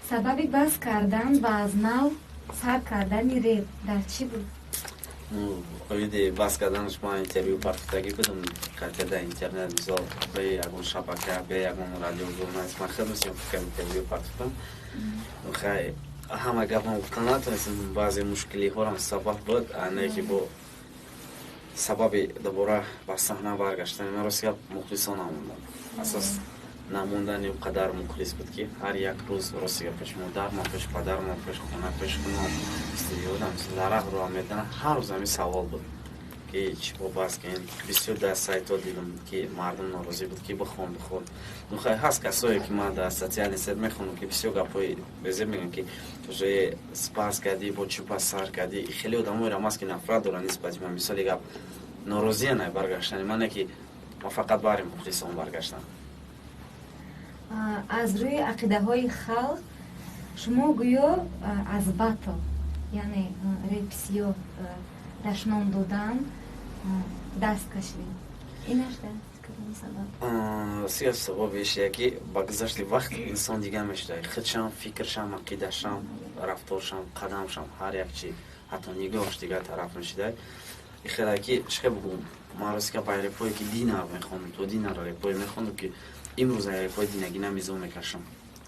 Сабаби бас кардан ва аз нав сар кардани реп дар чӣ буд? Оиди бас карданаш ман интервю партофтагӣ будам қатъия интернет, мисол, бе ягон шабака, бе ягон радио, журналист, ман хеле мисём интервю партофтам. Хай, ҳама гапам гуфта натонистам, баъзе мушкилиҳорам сабаб буд, не ки бо сабаби дубора ба саҳна баргаштани ман, рости гап, мухлисон намондам. Асос намондани он қадар мухлис буд, ки ҳар як рӯз, рости гап, пеши модармон, пеши падармон, пеши хона, пеши хунам студиодам дарақ роҳ медана, ҳар рӯз ҳамин савол буд, ки чӣ бо бас кен. Бисёр дар сайтҳо дидам, ки мардум норозӣ буд, ки бихон, бихон. Ну хай, ҳаст касое, ки ман дар социальный сеть мехонам, ки бисёр гапҳои безеб мегӯям, ки уже бас кардӣ, бо чӣ пас сар кардӣ. Хеле одамоеро ҳаст, ки нафрат доранд нисбати ман, мисоли гап, норозиян ай баргаштани ман, ки ман фақат баҳри мухлисон баргаштам. Аз рӯи ақидаҳои халқ шумо гӯё аз батл, яъне репсиё дашном додан даст кашидед. Инаш кадом сабаб? Сиёс сабабиш ки ба гузашти вақт инсон дигар мешуда, худшам, фикршам, ақидашам, рафторшам, қадамшам, ҳар як чи, ҳатто нигоҳаш дигар тараф мешуда. Ихела ки чӣ бугум, ман рости гап, ай репое ки дина мехондам, то динара репое мехондам, ки имрӯз ай репои динагӣ намизо мекашам,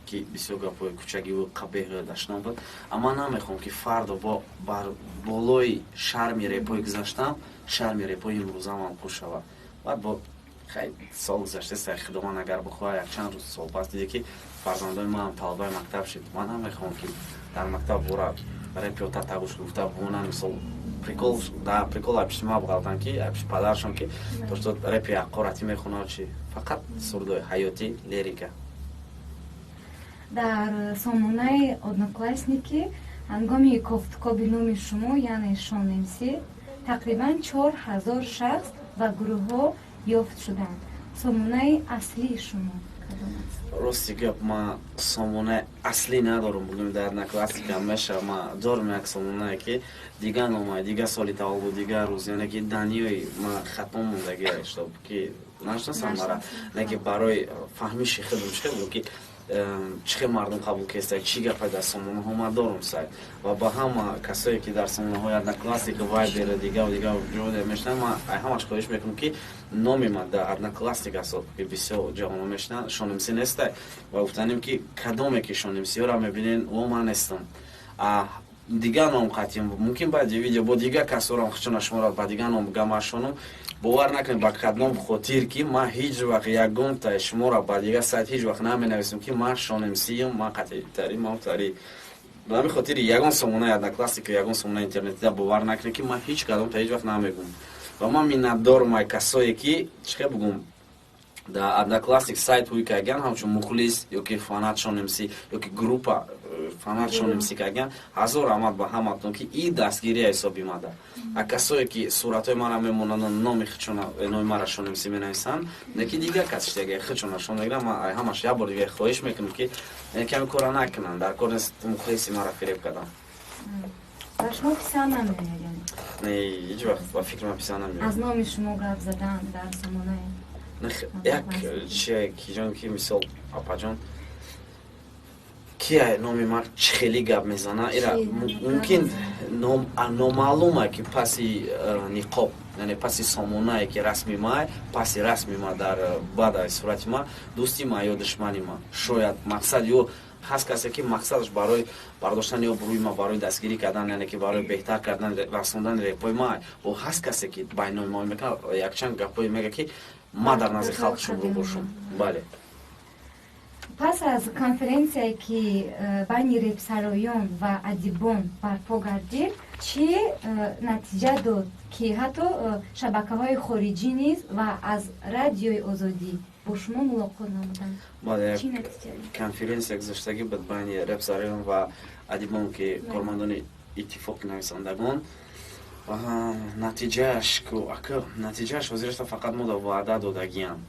ки бисёр гапҳои кӯчагиву қабеҳ, дашном буд. Амма намехоҳам, ки фардо бо бар болои шарми репои гузаштам шарми репои имрӯзамам хуш шавад. Баъд бо хай сол гузаштаст, Худованд агар бихоҳад, якчанд рӯз сол пас диде, ки фарзандои манам талабаи мактаб шид, ман намехоҳам, ки дар мактаб бора репиота тагуш гуфта бумонан. Мисол, прикол да прикол айпишти ма буғалтан, ки айпишти падаршон, ки то что репи аққоратӣ мехонад, чи фақат сурудои ҳаётӣ, лирика. Дар сомонаи Одноклассники ҳангоми кофтукоби номи шумо, яъне Шон МС, тақрибан 4000 шахс ва гурӯҳҳо ёфт шуданд. Сомонаи аслии шумо кадом аст? Рости гап, ман сомонаи аслӣ надорам. Бугӯем, дар Одноклассника меша, ман дорам як сомонае, ки дигар нома, дигар соли таваллуд, дигар рӯз, яъне ки даниёи ман хато мондагӣ, чтоб ки нашинасам мара, не ки барои фаҳмиши худам, чӣ бугӯм, ки чӣ хел мардум қабул кеста, чӣ гапа дар сомонаҳо. Ман дорам сайт ва ба ҳама касое, ки дар сомонаҳои Одноклассника, Вайбера, дигаву дигар ҷо мешинанд, ман ҳамаш хоҳиш мекунам, ки номи ман дар Одноклассник аст, ки бисёр ҷавоно мешинанд, Шон МС нестай. Ва гуфтанем, ки кадоме ки Шон МСиёра мебинен, о ман нестам, дигар ном қатъи. Мумкин баъди видео бо дигар касорам хучона шуморо ба дигар ном гамашонам. Бовар накунед, ба кадном хотир, ки ман ҳеҷ вақт ягонтаи шуморо ба дигар сайт ҳеҷ вақт наменависам, ки ман Шон МСиюм, ман қатъитари ман тари. Ба ҳамин хотири ягон сомонаи Одноклассника, ягон сомонаи интернетида бовар накунед, ки ман ҳеҷ кадомта ҳеҷ вақт намегӯм. Ва ман миннатдорам ай касое, ки, чӣ хел бугум, дар Одноклассник сайт ҳуй кардаган, ҳамчун мухлис ё ки фанат Шон МС, ё ки группа фанат Шон МС кардаган. Ҳазор раҳмат ба ҳаматон, ки и дастгирия ҳисоб имада. А касое, ки суратҳои мара мемонанд, номи худшона, номи мара Шон МС менависанд, не ки дигар кас шидаги худшона шон мегиранд, ман ҳамаш як бор дигар хоҳиш мекунам, ки ками кора накунанд, дар кор нест мухлиси мара фиреб кардан. Ба шумо писанд намеояд, яъне? Не, ҳеҷ вақт ба фикри ман писанд намеояд. Аз номи шумо гап задан дар сомонаи Як чие киҷон, ки мисол, апаҷон, ки номи ман чӣ хеле гап мезана, ира мумкин номаълума, ки паси ниқоб, яъне паси сомонае, ки расми май, паси расми ма, дар баъд сурати ма дӯсти ма ё душмани ма шояд мақсад ё ҳаст, касе, ки мақсадаш барои бардоштани обрӯи ма, барои дастгирӣ кардан, яъне ки барои беҳтар кардан, расондани репои ма. Бо ҳаст касе, ки байнои ма мекунад, якчанд гапҳое мега, ки ма дар назди халқ шумрӯ бошам. Бале. Пас аз конференсияе, ки байни репсароён ва адибон барпо гардид, чӣ натиҷа дод, ки ҳатто шабакаҳои хориҷӣ низ ва аз Радиои Озодӣ бо шумо мулоқот намуданд? Бале, конференсия гузаштагӣ буд байни репсароён ва адибон, ки кормандони Иттифоқи нависандагон. Натиҷааш ака, натиҷааш ҳозирашта фақат мо ваъда додагиям,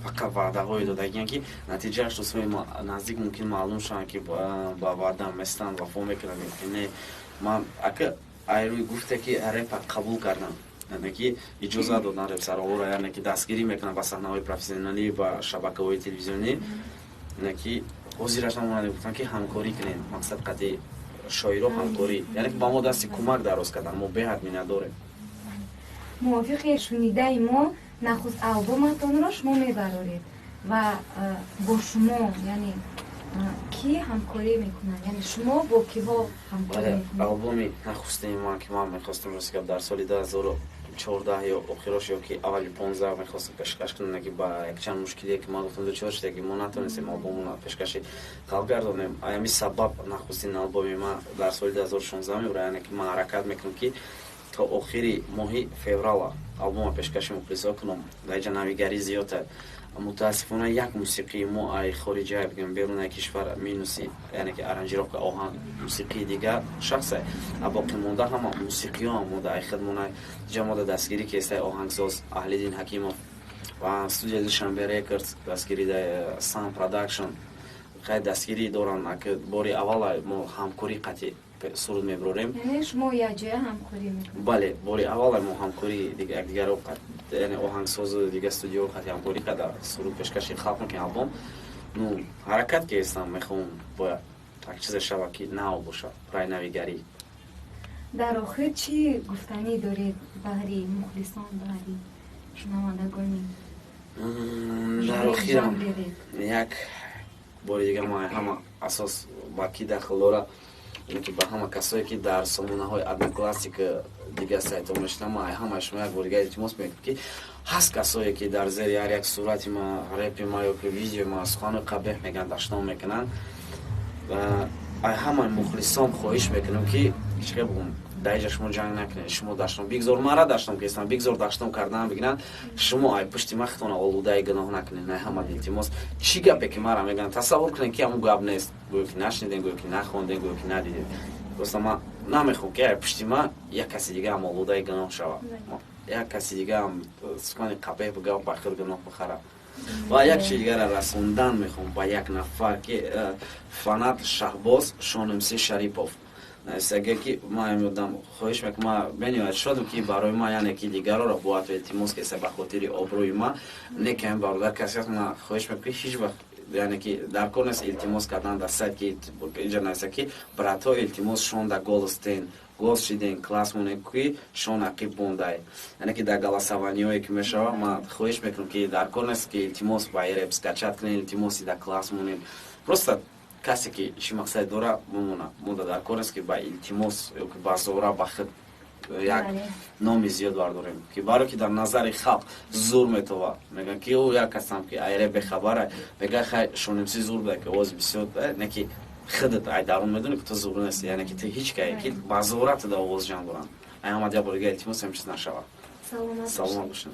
фақат ваъдаҳое додагиям, ки натиҷааш рӯзҳои наздик мумкин маълум шаванд, ки ба ваъда местанд, вафо мекунанд. Не, ман ака, айрӯи гуфте, ки репа қабул кардам, яъне ки иҷоза додан репсароҳоро, яъне ки дастгирӣ мекунанд ба саҳнаҳои профессионалӣ, ба шабакаҳои телевизионӣ, яъне ки Ҳозираш намонанд, гуфтанд, ки ҳамкорӣ кунем, мақсад қати шоиро ҳамкорӣ, яъне ки ба мо дасти кӯмак дароз кардан. Мо беҳад миннатдорем. Мувофиқи шунидаи мо, нахуст албоматонро шумо мебароред ва бо шумо, яъне, кӣ ҳамкорӣ мекунад, яъне шумо бо киҳо ҳамкорӣ мекунед? Албоми нахустини ман, ки ман мехостам, рости гап, дар соли 2014 ё охирош ё ки аввали 15 мехостам пешкаш кунам, ки ба якчанд мушкилие, ки ман гуфтам, дучор шуда, ки мо натонистем албомона пешкаши халқ гардонем. Аями сабаб нахустин албоми ман дар соли 2016 мебурад. Яъне ки ман ҳаракат мекунам, ки то охири моҳи феврала албома пешкаши мухлисо кунам. Дар инҷа навигарӣ зиёд. Мутаассифона, як мусиқии мо ай хориҷа, бигем, берунаи кишвар, минуси, яъне ки аранжировка, оҳанг, мусиқии дигар шахсе, а боқимонда ҳама мусиқиҳо омода ай хидмона. Ҷа мода дастгирӣ кестай оҳангсоз Аҳлиддин Ҳакимов ва студияи Душанбе Рекордс, дастгирӣ Сан Продакшн, хай, дастгирӣ доранд. Бори аввала мо ҳамкорӣ қатъи суруд мебурорем. Яъне шумо якҷоя ҳамкорӣ мекунед? Бале, бори аввала мо ҳамкорӣ якдигаро, яъне оҳангсозу дигар студио қатъи ҳамкорӣ карда, суруд пешкаши халқ мекунем, албом. Ну, ҳаракат кестам, мехоҳам, бояд як чизе шава, ки нав бошад, рай навигарӣ. Дар охир чӣ гуфтанӣ доред баҳри мухлисон, баҳри шунавандагони? Дар охирам як бори дигар ма ҳама асос ба ки дахл дора, ки ба ҳама касое, ки дар сомонаҳои Одноклассник, дигар сайтҳо мешинам, ма ҳамаи шумо як бори дигар илтимос мекунам, ки ҳаст касое, ки дар зери ҳар як сурати ма, репи ма ё ки видеои ма суханои қабеҳ мегӯянд, дашном мекунанд. Ай ҳамаи мухлисон хоҳиш мекунам, ки чӣ бигӯм, дар иҷа шумо ҷанг накунед. Шумо дашном бигзор, мара дашном кестам, бигзор дашном кардан бигиранд, шумо ай пушти ма худтона олудаи гуноҳ накунед. Най ҳама илтимос, чӣ гапе ки мара мегӯянд, тасаввур кунед, ки ҳамун гап нест, гӯё ки нашнидем, гӯё ки нахондем, гӯё ки надидем. Просто ман намехоҳам, ки ай пушти ма як каси дигаам олудаи гуноҳ шавад, як каси дигаам сухани қабеҳ бига, ба худ гуноҳ бихарад. Ва як чизи дигара расондан мехоҳам ба як нафар, ки фанат Шаҳбоз Шонмси Шарипов нависага, ки ман ёдам, хоҳиш мекунам, ман бениҳоят шодам, ки барои ман, яъне ки дигарро бояд илтимос кеса ба хотири обрӯи ма. Не ки ҳамин бародар касе аст. Ман хоҳиш мекунам, ки ҳеҷ вақт, яъне ки дар кор нест илтимос кардан. Дар сайт ки иҷа нависа, ки братҳо, илтимос, шонда голос тен, голос шиден, класс монем, ки шон ақиб мондай, яъне ки дар голосование ҳое ки мешава. Ман хоҳиш мекунам, ки дар кор нест, ки илтимос ба реп скачать кунем, илтимоси дар класс монем. Просто касе ки чӣ мақсаде дора, бимона. Монда дар кор нест, ки ба илтимос ё ки ба зора ба худ як номи зиёд бардорем, ки барое ки дар назари халқ зур метова. Мегӯянд, ки ӯ як касам, ки айре бехабара, мегӯяд, хай, Шонимси зур буда, ки овози бисёр. Не ки худат ай дарун медонӣ, ки ту зур нести, яъне ки ту ҳеҷ кае, ки ба зора туда овоз ҷамъ доранд. Ай ҳама як бори дигар илтимос, ҳам чиз нашавад. Саломат бошед.